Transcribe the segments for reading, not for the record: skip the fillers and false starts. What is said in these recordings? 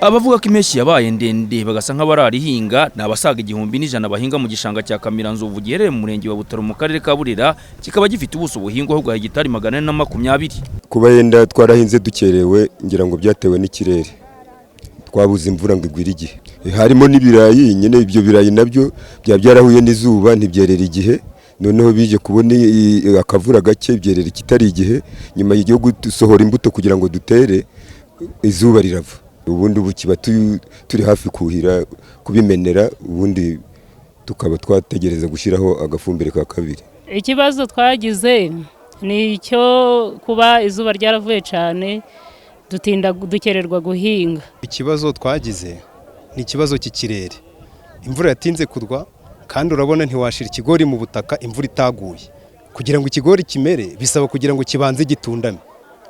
Abavuga ko impeshyi yabaye ndende bagasa nk'abararihinga ni abasaga 1100 bahinga mu gishanga cya Kamiranzovu giherereye mu murenge wa Butaro mu karere ka Burera, kikaba gifite ubuso buhingwaho bwa hegitari 420. Kuba yenda twarahinze dukerewe, ngira ngo byatewe n'ikirere, twabuze imvura ngo igwire igihe. Harimo n'ibirayi nyine, ibyo birayi nabyo byaba byarahuye n'izuba ntibyerera igihe. Noneho bije kubona akavura gake, byerera ikitari igihe. Nyuma yo gusohora imbuto kugira ngo dutere, izuba rirava. Ubundi ubu kiba turi hafi kuhira, kubimenera, ubundi tukaba twategereza gushyiraho agafumbire ka kabiri. Ikibazo twagize ni icyo kuba izuba ryaravuye cyane, dutinda, dukererwa guhinga. Ikibazo twagize ni ikibazo cy'ikirere. Imvura yatinze kugwa, kandi urabona ntiwashira ikigori mu butaka imvura itaguye. Kugira ngo ikigori kimere bisaba kugira ngo kibanze gitundame.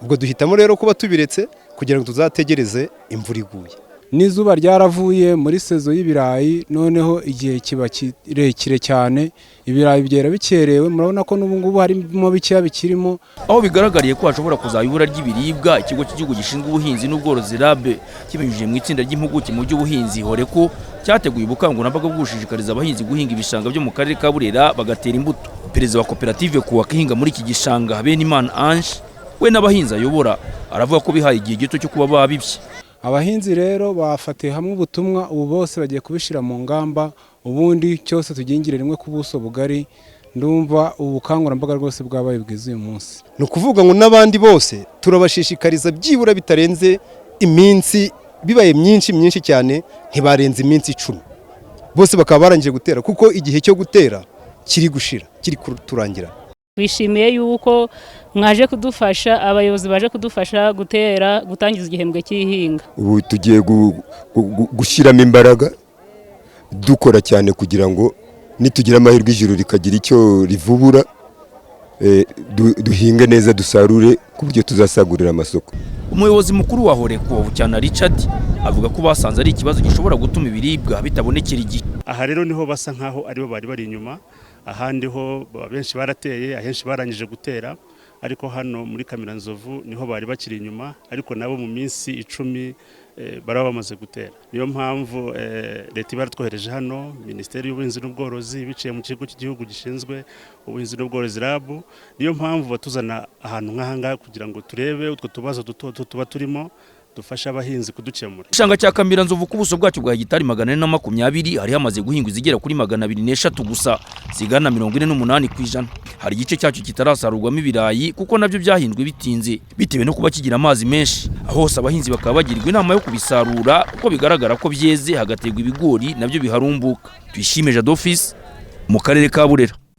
Ubwo duhitamo rero kuba tubiretse kugira ngo tuzategereze imvura iguye. N'izuba ryaravuye muri saison y'ibirayi, noneho igihe kiba kirekire cyane, ibirayi byera bikerewe. Murabona ko n'ubu ngubu harimo bikeya bikirimo. Aho bigaragariye ko hashobora kuzaba ibura ry'ibiribwa, ikigo cy'igihugu gishinzwe ubuhinzi n'ubworozi RAB, kibinyujije mu itsinda ry'impuguke mu by'ubuhinzi HORECO, cyateguye ubukangurambaga bwo gushishikariza abahinzi guhinga ibishanga byo mu karere ka Burera bagatera imbuto. Perezida wa koperative Kuwaka ihinga muri iki gishanga, Benimana Ange, we n'abahinzi ayobora, aravuga ko bihaye igihe gito cyo kuba babibye. Abahinzi rero bafatiye hamwe ubutumwa, ubu bose bagiye kubishyira mu ngamba, ubundi cyose tugingire rimwe ku buso bugari. Ndumva ubu bukangurambaga rwose bwabaye bwiza uyu munsi. Ni ukuvuga ngo n'abandi bose turabashishikariza, byibura bitarenze iminsi, bibaye myinshi myinshi cyane ntibarenze iminsi 10, bose bakaba barangije gutera, kuko igihe cyo gutera kiri gushira, kiri kuturangira. Bishimiye yuko mwaje kudufasha, abayobozi baje kudufasha gutera, gutangiza igihembwe cy'ihinga. Ubu tugiye gushyiramo imbaraga, dukora cyane kugira ngo nitugira amahirwe ijuru rikagira icyo rivubura, duhinge neza, dusarure ku buryo tuzasagurira amasoko. Umuyobozi mukuru wa HORECO, Bucyana Richard, avuga ko basanze ari ikibazo gishobora gutuma ibiribwa bitabonekera igihe. Aha rero niho basa nkaho aribo bari bari inyuma. Ahandi ho benshi barateye, ahenshi barangije gutera, ariko hano muri Kamiranzovu niho bari bakiri inyuma, ariko nabo mu minsi 10 baraba bamaze gutera. Niyo mpamvu leta iba yaratwohereje hano, Minisiteri y'Ubuhinzi n'Ubworozi biciye mu kigo cy'igihugu gishinzwe ubuhinzi n'ubworozi RAB. Niyo mpamvu batuzana ahantu nk'aha ngaha kugira ngo turebe utwo tubazo duto tuba turimo, dufasha abahinzi kudukemura. Igishanga cya Kamiranzovu, ku buso bwacyo bwa hegitari 420, hari hamaze guhingwa izigera kuri 203 gusa, zigana 48%. Hari igice cyacyo kitarasarurwamo ibirayi kuko nabyo byahinzwe bitinze bitewe no kuba kigira amazi menshi. Aho hose abahinzi bakaba bagirwa inama yo kubisarura kuko bigaragara ko byeze, hagaterwa ibigori nabyo biharumbuka. Tuyishime Jadofis, mu karere ka Burera.